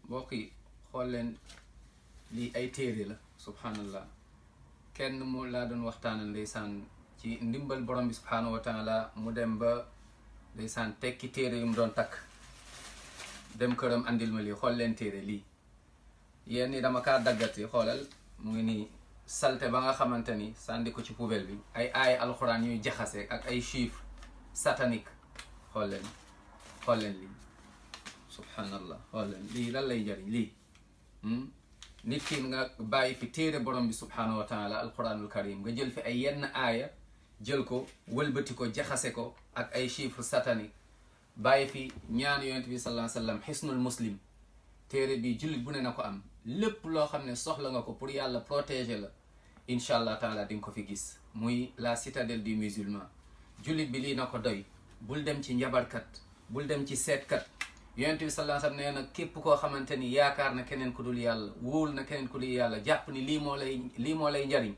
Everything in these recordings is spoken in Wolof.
mbokk yi xool leen lii ay téere la subhanallah kenn mu laa doon waxtaanal ndeysaan ci ndimbal borom bi subhanahu wa taala mu dem ba ndeysaan tekki téere yu mu doon takk dem këram andil ma lii xool leen téere lii yéen ni dama kaa daggati xoolal mu ngi nii salte ba nga xamante ni sànni ko ci poubelle bi ay aaya alxuraan ñuy jaxase ak ay chiffres satanique xool leen lii subhanallah xool leen lii lan lay jariñ lii nit ki nga bàyyi fi téere borom bi subhanahu wa taala alquranul karim nga jël fi ay yenn aaya jël ko wëlbati ko jaxase ko ak ay chiffres satanique bàyyi fi ñaan yonent bi sallallahu alayhi wa sallam xisnul muslim téere bi jullit bu ne na ko am lépp loo xam ne soxla nga ko pour yàlla protéger la incha allah taala di nga ko fi gis muy la citadelle du musulman jullit bi lii na ko doy bul dem ci njabarkat bul dem ci seetkat yonent bi sallallahu alayhi wa sallam nee na képp koo xamante ni yaakaar na keneen ku dul yàlla wóol na keneen ku dul yàlla jàpp ni lii moo lay njariñ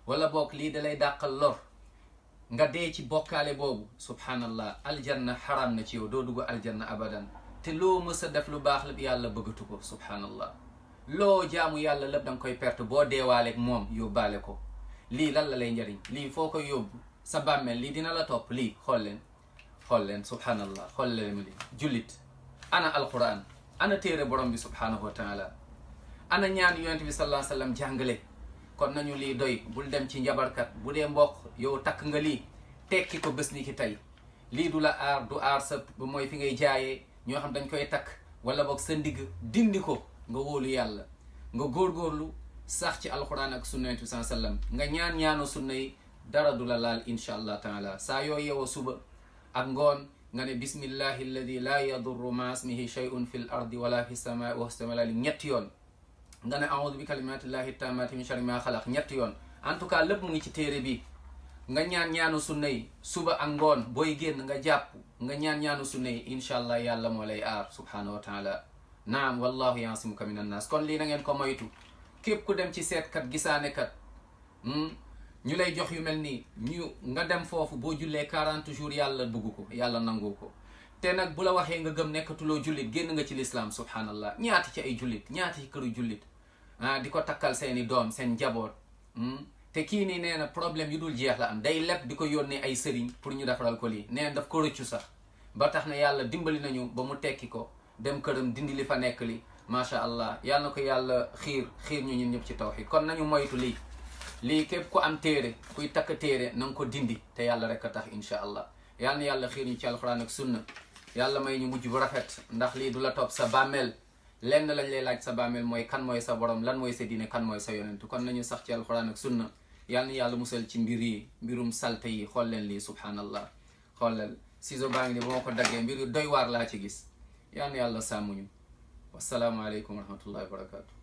wala boog lii da lay dàqal lor nga dee ci bokkaale boobu subhanallah aljanna xaram na ci yow doo dugg aljanna abadan te loo mës a def lu baax lépp yàlla bëggatu ko subhanallah loo jaamu yàlla lépp da nga koy perte boo deewaaleeg moom yóbbaale ko lii lan la lay njariñ lii foo koy yóbbu sa bàmmeel lii dina la topp lii xool leen subhanallah xool leen lii jullit ana alquran ana téere borom bi subhanahu wa taala ana ñaan yonent bi sallallahu alayhi wa sallam jàngale kon nañu lii doy bul dem ci njabarkat bu dee mbokk yow takk nga lii tekki ko bés ni ki tey lii du la aar du aar sa mooy fi ngay jaayee ñoo xam dañ koy takk wala boog sa ndigg dindi ko nga wóolu yàlla nga góorgóorlu sax ci alquran ak sunna yonent bi sallallahu alayhi wa sallam nga ñaanu sunna yi dara du la laal incha allah taala saa yoo yeewoo suba ak ngoon nga ne bismillahi alladi laa yadurru ma ismihi shay'un fi l ardi wala fi samai wa stamalaali ñetti yoon nga ne a'udhu bi kalimatillahi tammati min sharri ma xalaq ñetti yoon en tout cas lépp mu ngi ci téere bi nga ñaanu sunna yi suba ak ngoon booy génn nga jàpp nga ñaanu sunna yi incha allah yàlla moo lay aar subhanahu wa taala naam wallahu yaasimuka min annaas kon lii na ngeen ko moytu képp ku dem ci seetkat gisaanekat ñu lay jox yu mel nii nga dem foofu boo jullee 40 jours yàlla bugg ko yàlla nangu ko te nag bu la waxee nga gëm nekkatuloo jullit génn nga ci lislaam subhanallah ñaati ci ay jullit ñaati ci këru jullit di ko takkal seeni doom seen njaboot te kii nii nee na problème yu dul jeex la am day leb di ko yónnee ay sëriñ pour ñu defaral ko lii nee na daf ko rëccu sax ba tax na yàlla dimbali nañu ba mu tekki ko dem këram dindi li fa nekk li macha allah yàlla na ko yàlla xiir ñu ñun ñëpp ci tawhid kon nañu moytu lii képp ku am téere kuy takk téere na nga ko dindi te yàlla rek a tax incha allah yal na yàlla xiir ñu ci alquran ak sunna yàlla may ñu mujj bu rafet ndax lii du la topp sa bàmmeel lenn lañ lay laaj sa bàmmeel mooy kan mooy sa borom lan mooy sa diine kan mooy sa yonentu kon nañu sax ci alquran ak sunna yal na yàlla musal ci mbirum salte yi xool leen lii subhanallah xoolal ciseau baa ngi ni ba ma ko daggee mbir yu doy waar laa ci gis yal na yàlla sàmmuñu wasalaamualeykum wa rahmatullahi wa barakatu